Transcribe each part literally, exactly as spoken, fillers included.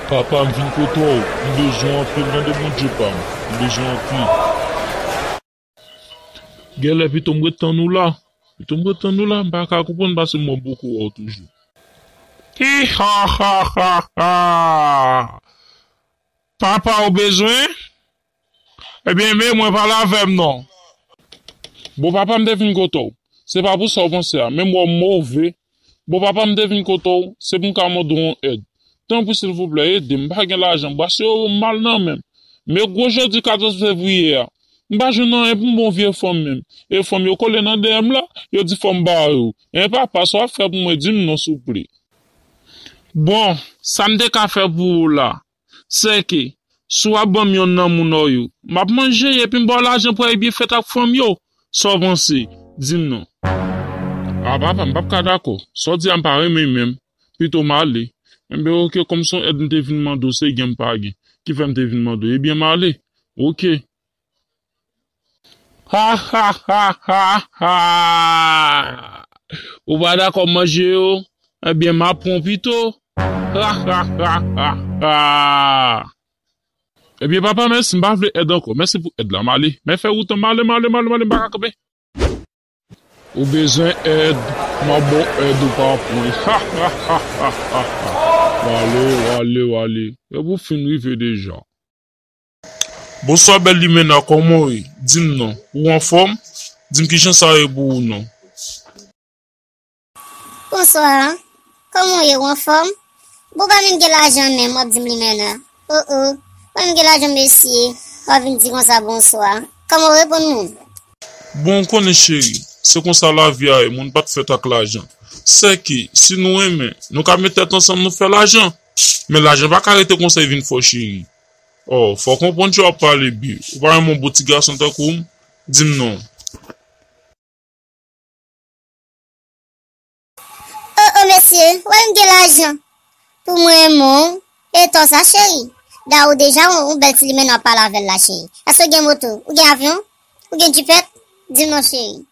Papa, m vin kote w. M bezwen w anpil, tande, Bondye pa m. M bezwen w anpil. Genlè pito m ret tann ou la. Pito m ret tann ou la, m pa ka konprann paske m wè m poko wè w toujou. Hi ha ha ha ha! Papa ou bezwen? Ebyen, men mwen pale avè m non. Bon, papa, m te vin kote w. Se pa pou sa w panse a, men m wè w move. Bon, papa, m te vin kote w, se pou m ka mande w yon èd. Tanpri, silvouplè, ede m, m pa gen lajan, bras yo mal nan men m. Men gwo jodi katòz fevriye a, m pa jwenn anyen pou m ba yon vye fanm menm. E fanm yo kole nan dèyè m la, yo di fò m ba yo. En papa, sa w ap fè pou mwen, di m non, souple. Bon, sa m te ka fè pou ou la, se ke, si w ap ban m yonn nan moun ou yo, m ap manje epi m ba w lajan pou w al byen fèt ak fanm yo. Sa w panse? Di m non. A papa, m p ap ka dakò. Sa w di a m pa renmen menm. Pito m ale. Enben, oke, kòm se yon èd m te vin mande w, se gen m pa gen. Ki fè m te vin mande w. Ebyen, m ale. Oke. Ha, ha, ha, ha, ha! Ou pa dakò manje yo? Ebyen, m ap pran pito. Ha, ha, ha, ha, ha! Ebyen, papa, mèsi, m pa vle èd ankò. Mèsi pou èd la, m ale. Men fè wout an, m ale, m ale, m ale, m ale, m pa ka kanpe. Ou bezwen èd, m ap ba w èd ou pa pran. Ha, ha, ha, ha, ha, ha. W ale, w ale, w ale. Epi w fin rive deja. Bonswa, bèl Limena, kòman w ye? Di m non. Ou anfòm? Di m kijan sa ye pou ou non. Bonswa. Kòman w ye? Ou anfòm? Bon, w pa menm gen lajan menm, w ap di m Limena. O, o. W pa menm gen lajan, mesye. W ap vin di konsa bonswa. Kòman w reponn moun? Bon, ou konnen, cheri, se konsa lavi a ye, moun pa t fèt ak lajan. Sèke, si nou renmen, nou ka met tèt ansanm, nou fè lajan. Men lajan pa ka rete konsa, e vin fò, cheri. O, fò w konprann jan w ap pale byen. Ou pa renmen yon bon ti gason tankou m? Di m non. O, o, mesye, w wè m gen lajan pou mwen renmen w. E tò sa, cheri. Dayè, ou deja yon, yon bèl ti Limena w ap pale avè l la, cheri. Èske w gen moto? Ou gen avyon? Ou gen jipèt? Di m non, cheri.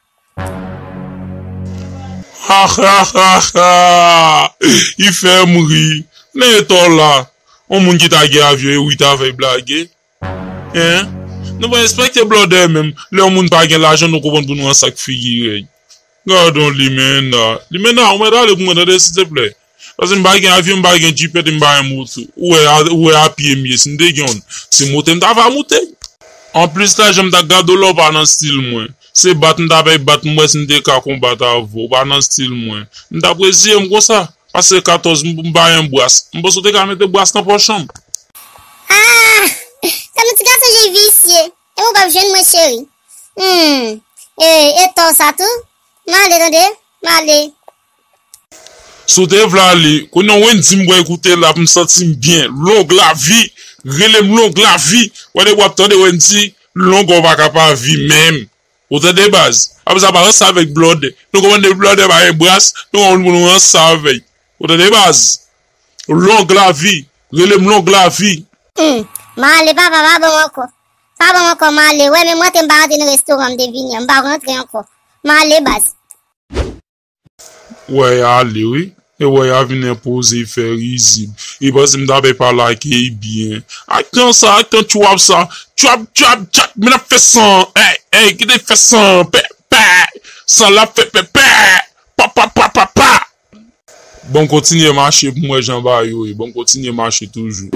Ha, ha, ha, ha! Li fè m ri. Men e tò la. Yon moun ki ta gen avyon, e wi, ta fè blage. Hein? Nou pa respekte blòdè menm. Lè yon moun pa gen lajan, nou konprann pou nou ransak figi rèy. Gadon Limena. Limena, ou mèt ale pou mwen, tande, silteplè. Paske m pa gen avyon, m pa gen jipèt, m pa gen moto. Ou wè, a- ou wè a pye m ye. Si m te gen yon ti moto, m ta va moute. Anplis, lajan m ta gade w la, ou pa nan stil mwen. Se bat m ta pral bat, m wè si m te ka konbat avè w. Ou pa nan stil mwen. M t ap reziye m konsa. Paske katòz m, m pa gen bras. M panse w te ka mete bras nan pòch an. Ah! Kòm yon ti gason je visye. E ou p ap jwenn mwen, cheri. Hmm. E, e tò sa tou? M ale, tande? M ale. Si w te vle ale, kounye a Wendy m pral koute l ap m santi m byen. Long lavi, rele m long lavi. Wè depi w ap tande Wendy, long ou pa ka pa vi menm. Ou tande baz? Apre sa pa ranse avèk blòdè. Nou konprann depi blòdè pa gen bras, nou konprann pou nou ranse avèk. Ou tande baz? Long lavi, rele m long lavi. Hmm, m ale papa, pa ban m ankò. Pa ban m ankò, m ale. Wè, men m rantre, m pa rantre nan restoran m te vini an. M pa rantre ankò. M ale baz. Wè y ale wi. E wè y a vin enpoze, fè rizib. E panse m ta pè pale ak li byen. Ak tan sa, ak tan tchwap sa. Tchwap, tchwap, tchwap. Men ap fè san. Ey, ey, kite fè san. Pè, pè. San l ap fè pè, pè. Pa, pa, pa, pa, pa. Bon, kontinye mache pou m wè jan bagay yo ye. Bon, kontinye mache toujou.